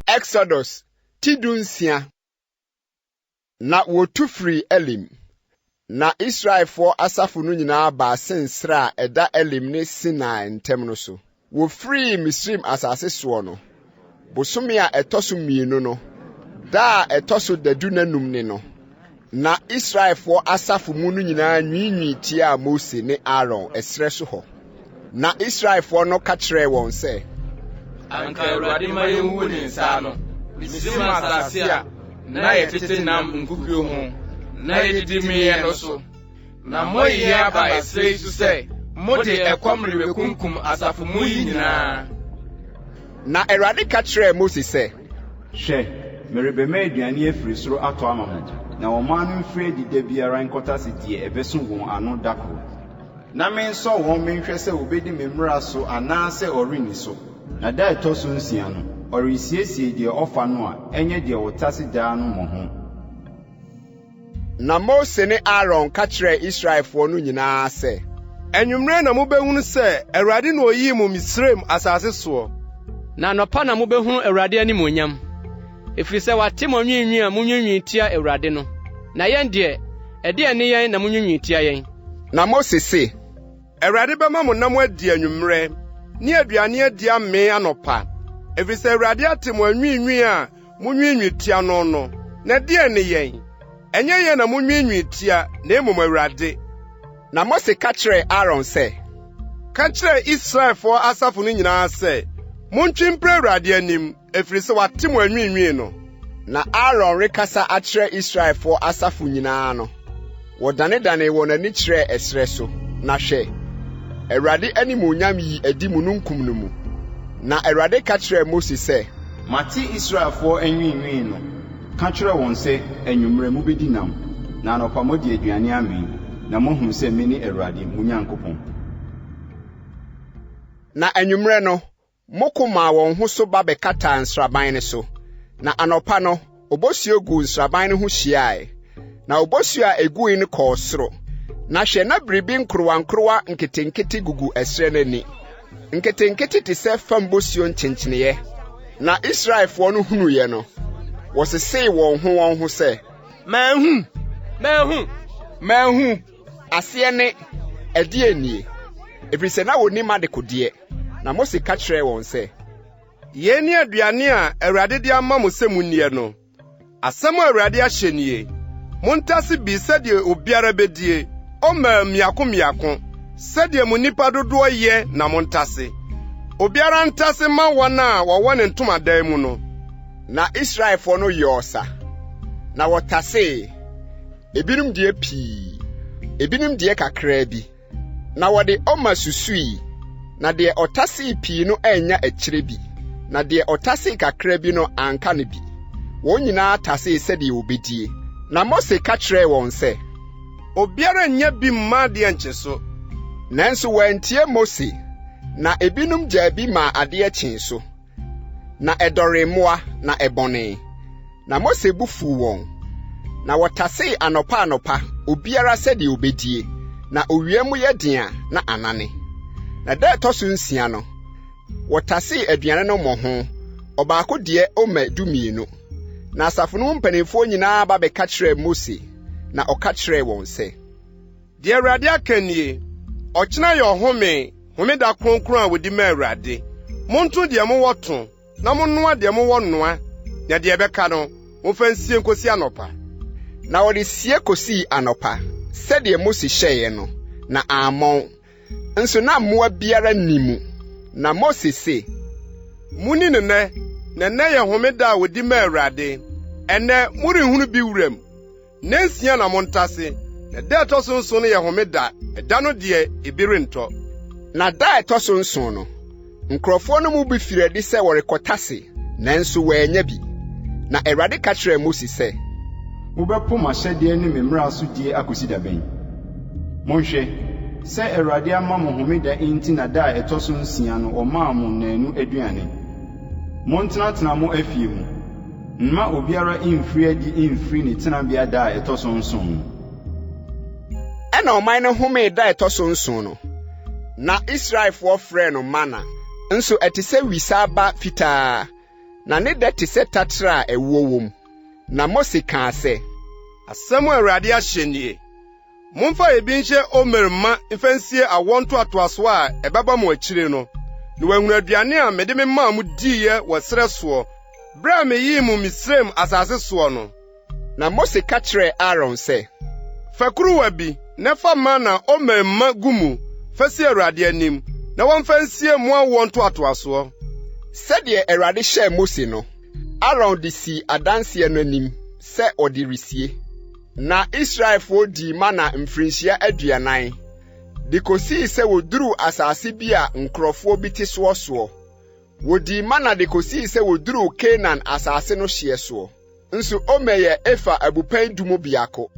Exodus ti dunsia. Na wɔtu firii Elim, na Israelfoɔ asafo no nyinaa baa Sin serɛ a ɛda Elim ne Sinai ntam no so. Wɔfirii Misraim asase soɔ no, bosome a ɛtɔ so mmienu no, da a ɛtɔ so dadu nnanum ne no. Na Israelfoɔ asafo mu no nyinaa nwiinwii tiaa Mose ne Aaron ɛserɛ so hɔ. Na Israelfoɔ no ka kyerɛɛ wɔn sɛ, Anka Awurade ma yɛnwu ne nsa ano, Misraim asase a na yɛtete nam nkukuo ho na yɛdidi meeɛ no so. Na moayi yɛn aba ɛserɛ yi so sɛ mode ɛkɔm rebɛkunkum asafo mu yi nyinaa. Na Awurade ka kyerɛɛ Mose sɛ, Hwɛ, merebɛma aduane afiri soro atɔ ama mo, na ɔman no mfiri adi da biara nkɔtase deɛ ɛbɛso wɔn ano da koro. Na mensɔ wɔn menhwɛ sɛ wɔbɛdi me mmara so anaasɛ wɔrenni so. Na da a ɛtɔ so nsia no, ɔresiesie deɛ ɔfa no a ɛnyɛ deɛ ɔtase daa no mmɔho. Na Mose ne Aaron ka kyerɛɛ Israelfoɔ no nyinaa sɛ, Anwummerɛ na mobɛhunu sɛ Awurade na ɔyii mo Misraim asase soɔ. Na anɔpa na mobɛhunu Awurade animuonyam, ɛfiri sɛ wate mo anwiinwii a monwiinwii tia Awurade no. Na yɛn deɛ, ɛdeɛn ne yɛn na monwiinwii tia yɛn? Na Mose se, Awurade bɛma mo nam adi anwummerɛ ne aduane adi amee anɔpa, ɛfiri sɛ Awurade ate mo anwiinwii a munwiinwii tia no no. Na ɛdeɛn ne yɛn? Ɛnyɛ yɛn na munwiinwii tia, na mmom Awurade. Na Mose ka kyerɛɛ Aaron sɛ, Ka kyerɛ Israelfoɔ asafo no nyinaa sɛ, 'Montwe mpra Awurade anim, ɛfiri sɛ wate mo anwiinwii no. Na Aaron rekasa akyerɛ Israelfoɔ asafo nyinaa no, wɔdanedanee wɔn ani kyerɛɛ ɛserɛ so, na hwɛ, Awurade animuonyam yii adi mununkum no mu. Na Awurade ka kyerɛɛ Mose sɛ, Mate Israelfoɔ anwiinwii no. Ka kyerɛ wɔn sɛ, 'Anwummerɛ mobɛdi nam, na anɔpa moadi aduane amee, na moahunu sɛ mene Awurade, mo Nyankopɔn. Na anwummerɛ no, Mmoko maa wɔn ho so ba bɛkataa nsraban no so, na anɔpa no, obosuo guu nsraban no ho hyiae. Na obosuo a egui no kɔɔ soro, na hwɛ na biribi nkorowankorowa nketenkete gugu ɛserɛ no ani, nketenkete te sɛ fam bosuo nkyenkyeneeɛ. Na Israelfoɔ no hunuiɛ no, wɔsesee wɔn ho wɔn ho sɛ, Manhu! Manhu! Manhu! Aseɛ ne, Ɛdeɛn nie? Ɛfiri sɛ na wɔnnim adekodeɛ. Na Mose ka kyerɛɛ wɔn sɛ, Yei ne aduane a Awurade de ama mo sɛ monnie no. Asɛm a Awurade ahyɛ nie, Montase bi sɛdeɛ obiara bɛdie, omer mmiako mmiako, sɛdeɛ mo nnipa dodoɔ yɛ na montase. Obiara ntase mma wɔn a wɔwɔ ne ntomadan mu no. Na Israelfoɔ no yɔɔ sa, na wɔtasee, ebinom deɛ pii, ebinom deɛ kakraa bi. Na wɔde omer susui, na deɛ ɔtasee pii no annya akyire bi, na deɛ ɔtasee kakra bi no anka no bi. Wɔn nyinaa tasee sɛdeɛ wɔbɛdie. Na Mose ka kyerɛɛ wɔn sɛ, Obiara nnya bi mma adeɛ nkye so. Nanso wɔantie Mose, na ebinom gyaa bi maa adeɛ kyee so. Na ɛdɔree mmoa, na ɛbɔnee. Na Mose bo fuu wɔn. Na wɔtasee anɔpa anɔpa, obiara sɛdeɛ ɔbɛdie, na owia mu yɛ den a, na anane. Na da a ɛtɔ so nsia no, wɔtasee aduane no mmɔho, ɔbaako deɛ omer dumienu. Na asafo no mu mpanimfoɔ nyinaa ba bɛka kyerɛɛ Mose, na ɔka kyerɛɛ wɔn sɛ, Deɛ Awurade aka nie, Ɔkyena yɛ ɔhome, homeda kronkron a wɔdi ma Awurade. Monto deɛ mowɔ to, na monnoa deɛ mowɔ noa, na deɛ ɛbɛka no, momfa nsie nkɔsi anɔpa. Na wɔde sie kɔsii anɔpa, sɛdeɛ Mose hyɛeɛ no, na ammɔn. Nso na mmoa biara nni mu. Na Mose se, Munni no nnɛ, na ɛnnɛ yɛ homeda a wɔdi ma Awurade. Ɛnnɛ morenhunu bi wuram. Nnansia na montase, na da a ɛtɔ so nson no yɛ homeda, ɛda no deɛ, ebi rentɔ. Na da a ɛtɔ so nson no, nkurɔfoɔ no mu bi firii adi sɛ wɔrekɔtase, nanso wɔannya bi. Na Awurade ka kyerɛɛ Mose sɛ, Mobɛpo m'ahyɛdeɛ ne me mmara so die akɔsi da bɛn? Monhwɛ, sɛ Awurade ama mo homeda nti na da a ɛtɔ so nsia no ɔmaa mo nnanu aduane. Montenatena mo afie mu. Mma obiara mmfiri adi mmfiri ne tenabea da a ɛtɔ so nson no. Ɛnna ɔman no homee da a ɛtɔ so nson no. Na Israelfoɔ frɛɛ no mana, nso ɛte sɛ wisa aba fitaa. Na ne dɛ te sɛ taterɛ a ɛwoɔ wɔ mu. Na Mose kaa sɛ, Asɛm a Awurade ahyɛ nie: Momfa ebi nhyɛ omer ma mfa nsie awoɔ ntoatoasoɔ a ɛbɛba mo akyire no, na wɔahunu aduane a mede memaa mo diiɛ wɔ serɛ soɔ, bere a meyii mo Misraim asase soɔ no. Na Mose ka kyerɛɛ Aaron sɛ, Fa kuruwa bi, na fa mana omer ma gu mu fa si Awurade anim, na wɔmfa nsie mo awoɔ ntoatoasoɔ. Sɛdeɛ Awurade hyɛɛ Mose no, Aaron de sii adanseɛ no anim sɛ ɔde resie. Na Israelfoɔ dii mana mfirinhyia 40, de kosii sɛ wɔduruu asase bi a nkurɔfoɔ bi te soɔ soɔ. Wɔdii mana de kosii sɛ wɔduruu Kanaan asase no hyeɛ soɔ. Nso omer yɛ efa abupɛn du mu biako.